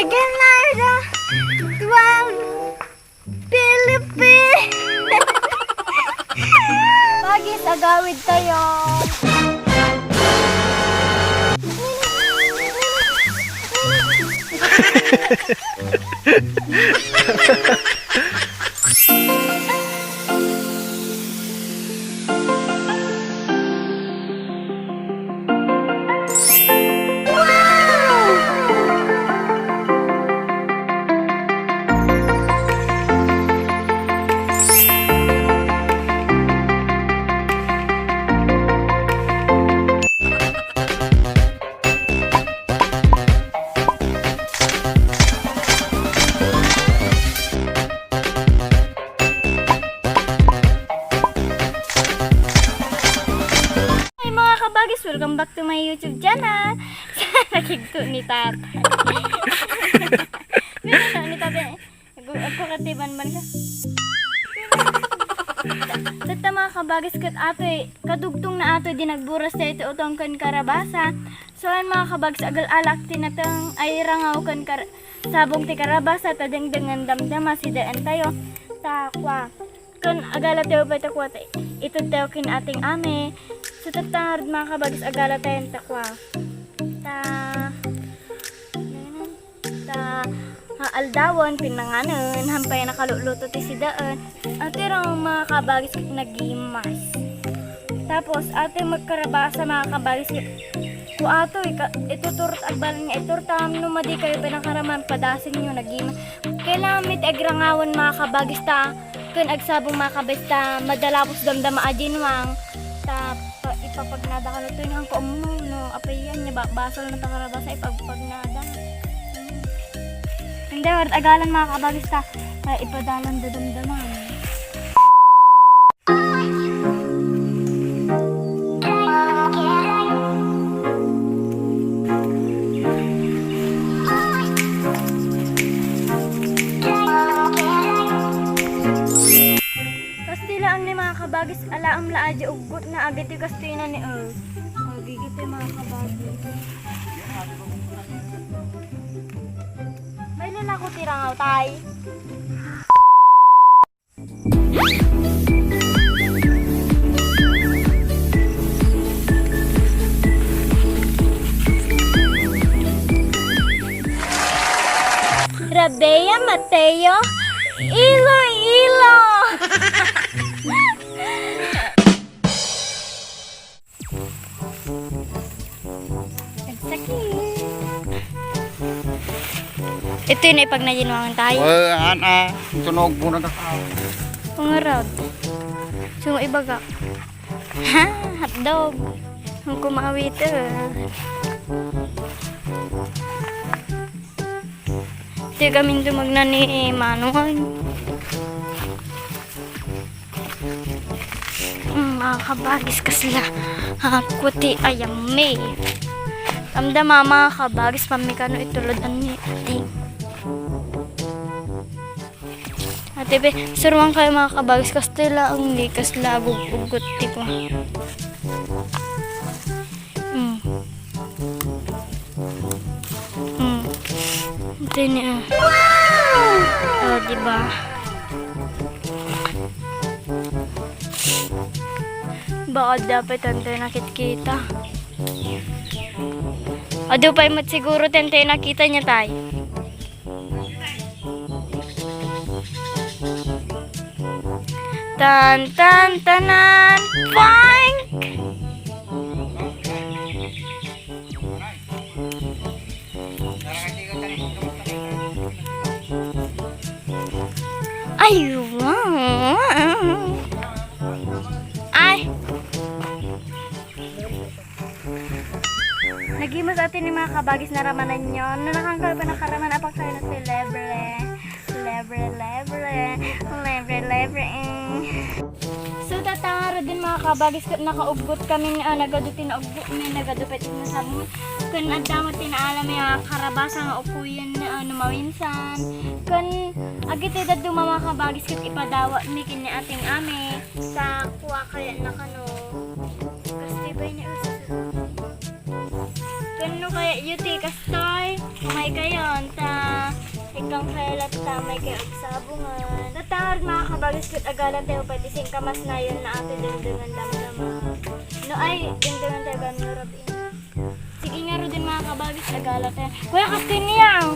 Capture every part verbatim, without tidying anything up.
Leonardo, twelve, Philippines. Bagis, agawid tayo. Hi, mga kabagis! Welcome back to my YouTube channel! Nakigto ni Tatay. Nakigto ni Tatay. Agku-, agkukatibanban ka. Tatta, mga kabagis, ket atoy, kadugtong na atoy, di nagburas tayo iti utong ken karabasa. So, ayan, mga kabagis, agal-alak ti nateng ay rangaw ken kar-, sabong ti karabasa, ta dengdeng nga damdama, sidaentayo. Ta, kua. Ken agala tayo pay ta kua ta itedtayo ken ating ami. So, tatta ngarud, mga kabagis, agala tayo ta kua. Ta, ta, ha, aldawen, pinanganen, han pay nakaluluto ti sidaen. Atoy rangaw, mga kabagis, nagimas. Tapos, atoy magkarabasa, mga kabagis, kua atoy, ka-, ituturot, agbalin nga iturtam, no madi kayo pinakaraman, padasenyo, nagimas. Kailangan mi ti agrangawan, mga kabagis, ta ken agsabong, mga kabagis, ta madalapos damdama a dinwang, ta pa-, ipapagnada kano toy, no, han ko ammo, no, apay yan, nia ba-, basol na ta karabasa, ipagpagnada. Hmm. Hindi, wart agalan, mga kabagis, ta, ta ipadalan da damdama. Kastoy laeng ni, mga kabagis, alaem la a di uggot na agitoy kastoy na ni, eh. Agigitoy, mga kabagis. May lalako ti rangaw, tay. Rabea Mateo, Iloilo! Nagsakit. Ito yung naipag na ginawang tayo. Well, an-, ah, tunog muna ka. Pangarap. Sumo ibaga. Ha? Hotdog. Ang kumawit, ah. Di kami dumagna ni Manong. Mm, mga kabagis, kasla. Ha, kuti ayam mi. Damdama, mga kabagis, pamikano itulod ni ate. Ate, be, suruan kayo, mga kabagis, kastoy laeng ni kasla agug-ugot ti ko. Mm. Hmm. Ito niya. Oh, di ba? Baka dapat tante nakit-kita. Adu pay met siguro tante nakita niya, tay. Tan, tan, tanan! Boing! Ay, wow! Ay! Nagimas ati ni mga kabagis na ramanan yon. No, nakangkal pa nakaraman, apang kayo na celebre. Lebre, lebre. Lebre, lebre, eh. So, tatangaruden, mga kabagis, ket nakauggot kami ni, ah, nagadu ti nauggot mi, nagadu pay ti nasabong. Ken adda met ti naalam mi a karabasa nga ukoyen, ah, no maminsan. Ken agiti dadduma, mga kabagis, ket ipadawat mi ken ni ating ami. Sa kua kayat na kano. Kastoy bay ni usus. Ken no kayat yu ti kastoy, umay kayon, ta Ikang kaya latta, may kay agsabungan. Tatangar, mga kabagis, ket agala tayo pati singkamas nayon na ato dengdengen damdama. No, ay, dengdengen tayo gano rabi. Sige nga, Rudin, mga kabagis, agala tayo. Kuya, kastin niya.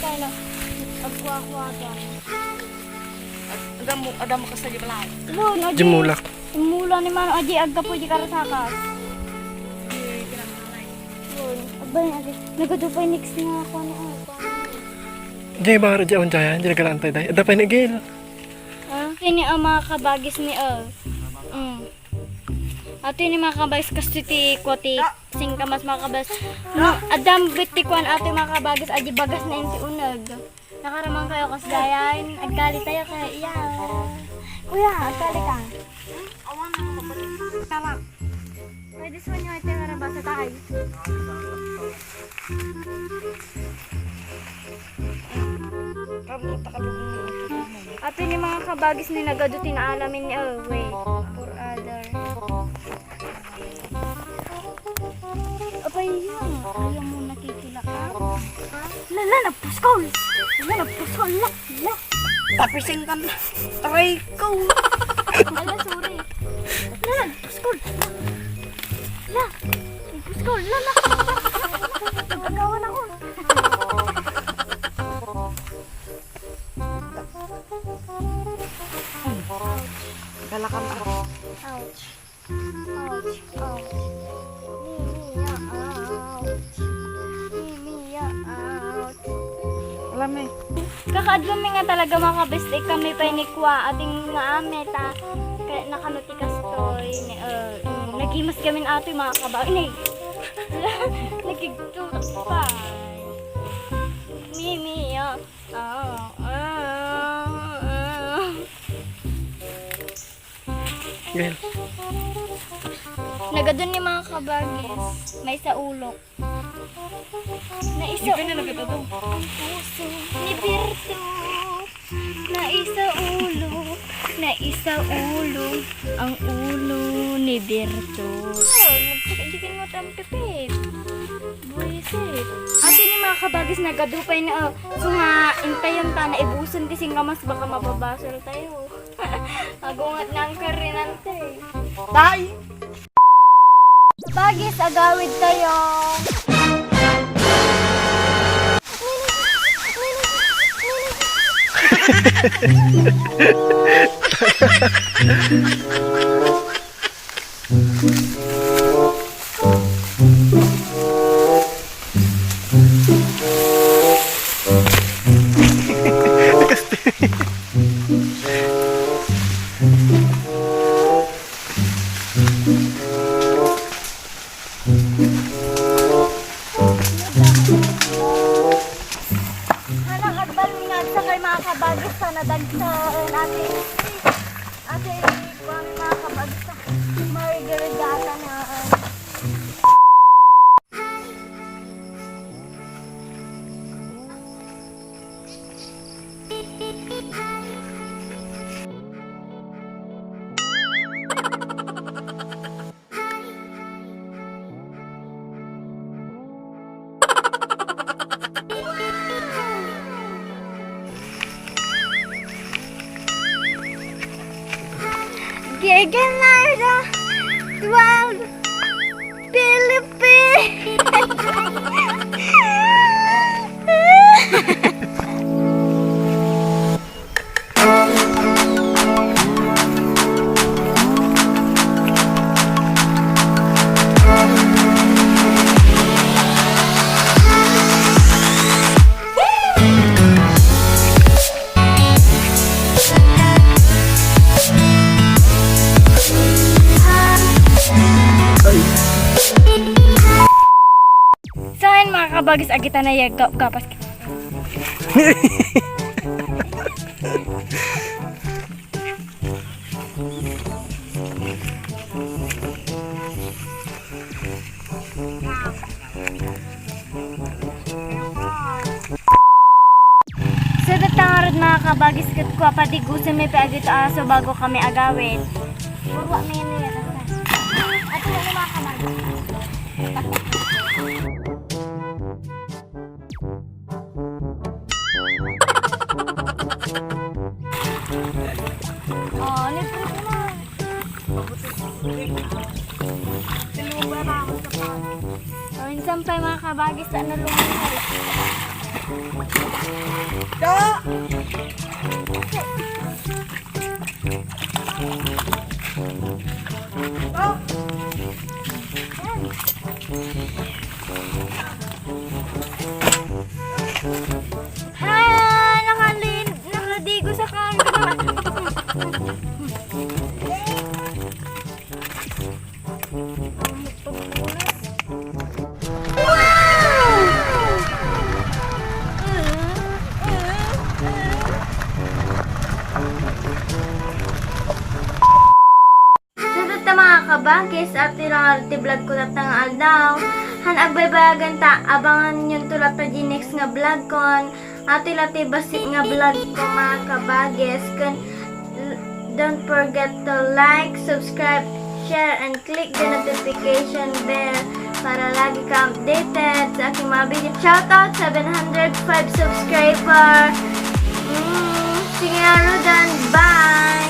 Kaya na, agkuha-kuha dyan. Adam mo, adam mo ka sa di bala. Lo, no, Jimulak. Imula ni Mano, aji, aggapu, di karasakas. Yun. Agba, agi. Nagadu pa yung next nga ako, ano, ah, ako. Jay, baro, jay, on, jay, ah. Jay, nagalaantay, day. Ada pa yung igil. Ah, kini ang mga kabagis ni, oh. Mm. Ato ini, mga kabagis, kastoy ti kuwa ti singkamas, mga kabagis. No, adam bit ti kuwan ato, mga kabagis, aji bagas na inti uneg. Nakaraman kayo kasdayan, agkali tayo kaya iya. Kuya, agkali ka. Awan ang mabalik. Tama. Pwede sa inyo ito nga nabasa tayo. Ato ni mga kabagis ni nagadu ti naalamin ni, oh, wait. For other. Apay, yun. Ayaw mo nakikilaka. Lala, nagpuskol! Lala, nagpuskol! La, la! Tapising ka na. Aray ko! Ala, sorry. Lala, nagpuskol! La! Nagpuskol! Lala! Nagagawan ako! Galakam ka. Ouch. Ouch. Ouch. Mimia, ouch. Mimia, ouch. Alam eh. Kakaadwa mi nga talaga, mga kabes, eh, kami pa inikwa, ating nga amet, ah. Kaya nakano ti kastoy, ni, eh, mm, nagimas kami ato, mga kaba-, ini. Nagigtutak pa. Mimia. Ah, ah, ah. Gel. Nagadu ni mga kabagis, may sa ulok. Naisa ulo ang puso ni Berto. Naisa ulo, naisa ulo ang ulo ni Berto. Oh, nagsakit di kinot ang pipit. Buwisit. Ati ni mga kabagis, nagadu pay na, oh. So nga, intayon ta, naibuson ti singkamas, baka mababasol tayo. Agunget na ang karinante. Tay! Bagis, agawid tayo. Hala, agbal mi nga agsa kay mga kabagis ta nadagsa, eh, ate. Ate, kuwan, mga kabagis ta. Marigirigata na, eh. Giginardo, twelve, Philippines. Pagis agita na yag ka-, kapas. So, datang arad, mga kabagis, ket kua pa di gusto mi pa agito aso bago kami agawid. Puro mi ni. Ato ni, mga kabagis. Oh, libre mo. Tulugan na ako sa pag-, oh, insan pa, mga kabagis, ano, lumulong. Da! Oh! Ha! Nakalin-, nakadigo sa kangkong. Wow! So, tatta, mga kabagis, ato lang ti vlog ko tatta nga aldaw. Han agbaybayagan ta, abangan yun to latta di next nga vlog kon. Ato la ti basi nga vlog ko, mga kabagis. Kun, l-, don't forget to like, subscribe, share, and click the notification bell para lagi ka updated sa aking mga video. Shoutout, seven hundred five subscriber. Mm, sige na, Rodan. Bye!